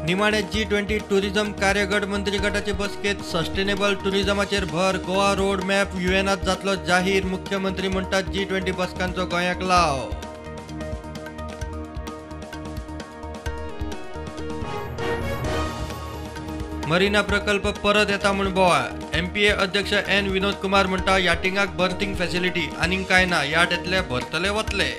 निमाणे G20 tourism कार्यगट मंत्री गटाचे बसकेत सस्टेनेबल टुरिझमाचेर भर. गोवा रोड मॅप युएनात जातलो जाहीर. मुख्यमंत्री म्हणटात G20 बसकांचो गोंयाक लाव. मरिना प्रकल्प परत येता म्हूण बोवाळ. एमपीए अध्यक्ष एन विनोद कुमार म्हणटा याटिंगाक बर्थिंग फॅसिलिटी आनीक काय ना, याट येतले भरतले वतले.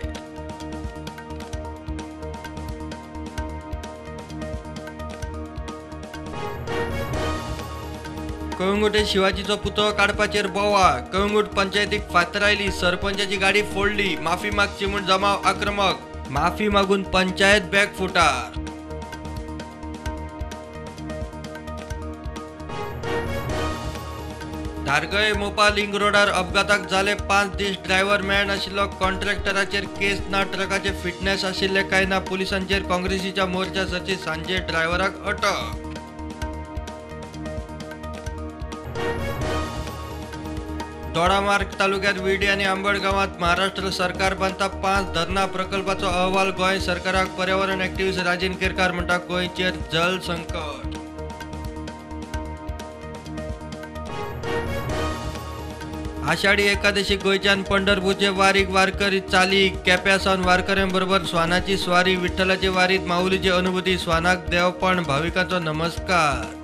कळंगूटे शिवाजीचो पुतळो काडपाचेर बोवाळ. कळंगूट पंचायतीक फातरायली, सरपंचाची गाडी फोडली. माफी मागची म्हूण जमाव आक्रमक. माफी मागून पंचायत बॅक फुटार. धारगळे मोपा लिंक रोडार अपघाताक जाले 5 दीस ड्रायव्हर मेळनाशिल्लो. कॉन्ट्रॅक्टराचेर केस ना, ट्रकाचे फिटनेस आशिल्ले काय ना. पुलिसांचेर काँग्रेसीच्या मोर्चा सर्ची सांजे ड्रायव्हराक अटक. दोडामार्ग तालुक्यात विर्डी आनी आंबड गांवांत महाराष्ट्र सरकार बांदता 5 धरणां प्रकल्पाचो अहवाल गोंय सरकाराक. पर्यावरण एक्टिविस्ट राजेंद्र केरकार म्हणटा गोंयचेर जल संकट. आषाढी एकादशी गोंयच्यान पंढरपूरचे वारीक वारकरी चाली. केप्या सावन वारकऱ्यां बरोबर स्वानाची स्वारी. विठ्ठलाचे वारीत माऊलीची अनुभूती. स्वानाक देवपण, भाविकांचो नमस्कार.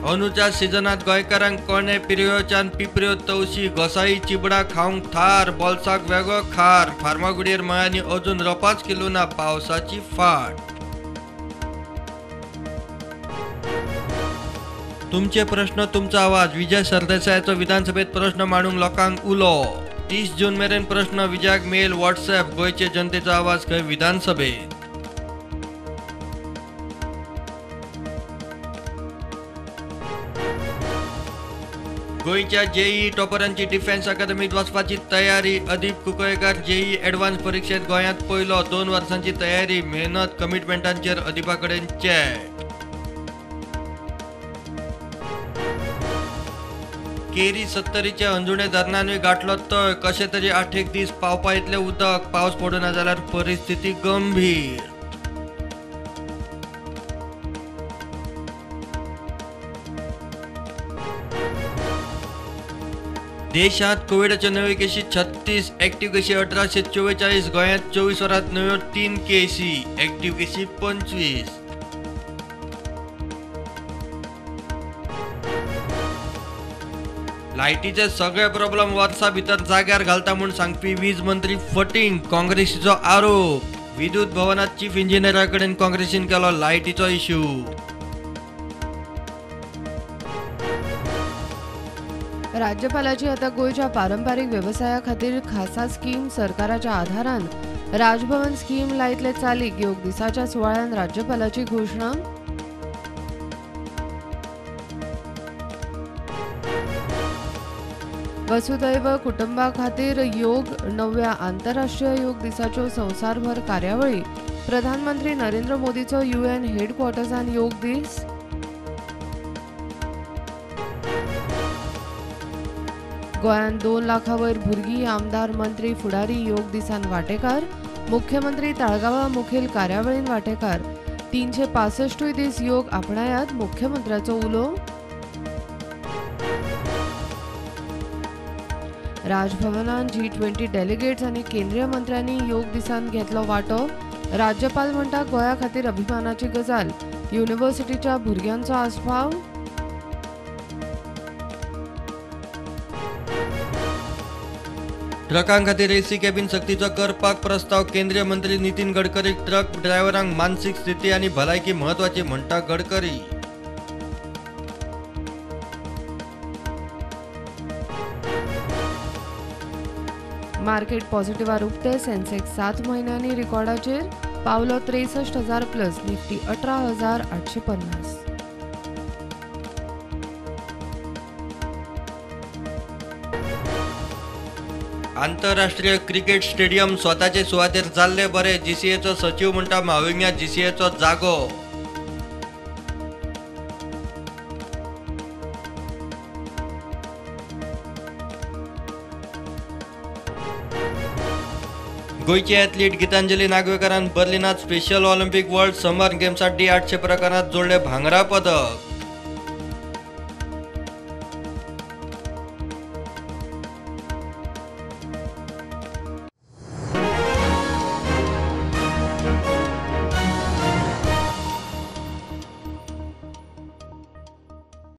अंदूच्या सिजनात गोंयकारांक कोणे पिरयोच्यान पिपऱ्यो, तवशी, घोसाळी, चिबडां खावंक थार. बोल्साक वेगळो खार. फार्मागुडयेर मळ्यांनी अजून रोपांच किल्लूना. पावसाची फाट. तुमचे प्रश्न तुमचो आवाज. विजय सरदेसायाचो विधानसभेत प्रश्न मांडूंक लोकांक उलो. 30 जून मेरेन प्रश्न विजयाक मेल, व्हॉट्सएप. गोंयचे जनतेचो आवाज खंय विधानसभेत. गोंयच्या जेई टॉपरांची डिफेन्स अकादमीत वचपाची तयारी. अदीप कुंकळयेंकार जेई एडवान्स परिक्षेत गोंयांत पयलो. 2 वर्सांची तयारी, मेहनत, कमिटमेंटांचेर अदीपा कडेन चॅट. केरी सत्तरीच्या अंजुणे धरणानूय गांठलो तळ. कशें तरी 8 दीस पावपा इतलें उदक. पावस पडूना जाल्यार परिस्थिती गंभीर. देशांत कोविडाच्यो नव्यो केशी 36, एक्टिव्ह केशी 1844. गोंयांत 24 वरांत नव्यो 3 केशी, एक्टिव्ह केशी 25. लायटीचे सगळे प्रॉब्लेम वर्सा भितर जाग्यार घालता म्हूण सांगपी वीज मंत्री फटींग, काँग्रेसीचो आरोप. विद्युत भवनात चीफ इंजिनियरा कडेन काँग्रेसीन केलो लायटीचो इश्यू. राज्यपालाची आता गोंयच्या पारंपारीक वेवसाया खातीर खासा स्कीम सरकाराच्या आधारान राजभवन स्कीम लायतले चालीक. योग दिसाच्या सुवाळ्यान राज्यपालाची घोशणा. वसुदैव कुटुंबा खातीर योग. 9व्या आंतरराष्ट्रीय योग दिसाच्यो संवसारभर कार्यावळी. प्रधानमंत्री नरेंद्र मोदीचो युएन हेडक्वॉर्टर्सान योग दीस. गोंयांत 2 लाखां वयर भुरगीं, आमदार, मंत्री, फुडारी योग दिसान वांटेकार. मुख्यमंत्री ताळगांवा मुखेल कार्यावळीन वांटेकार. 365 दीस योग आपणायात, मुख्यमंत्र्याचो उलो. राजभवनान G20 delegates आनी केंद्रीय मंत्र्यांनी योग दिसान घेतलो वांटो. राज्यपाल म्हणटा गोंया खातीर अभिमानाची गजाल. युनिव्हर्सिटीच्या भुरग्यांचो आस्पाव. ट्रकां खातीर एसी कॅबीन सक्तीचो करपाक प्रस्ताव. केंद्रीय मंत्री नितीन गडकरी. ट्रक ड्रायव्हरांक मानसीक स्थिती आनी भलायकी म्हत्वाची म्हणटा गडकरी. मार्केट पॉझिटिव्हार उक्ते. सेन्सेक्स 7 म्हयन्यांनी रिकॉर्डाचेर पावलो 63,000 प्लस. निफ्टी 18,850. आंतरराष्ट्रीय क्रिकेट स्टेडियम स्वताचे सुवातेर जाल्ले बरे. जीसीएचो सचीव म्हणटा म्हाविंग्या जीसीएचो जागो. गोंयची ॲथलीट गीतांजली नागवेकरान बर्लिनात स्पेशल ऑलिम्पिक वर्ल्ड समर गेम्सात डी 800 प्रकारात जोडले भांगरा पदक.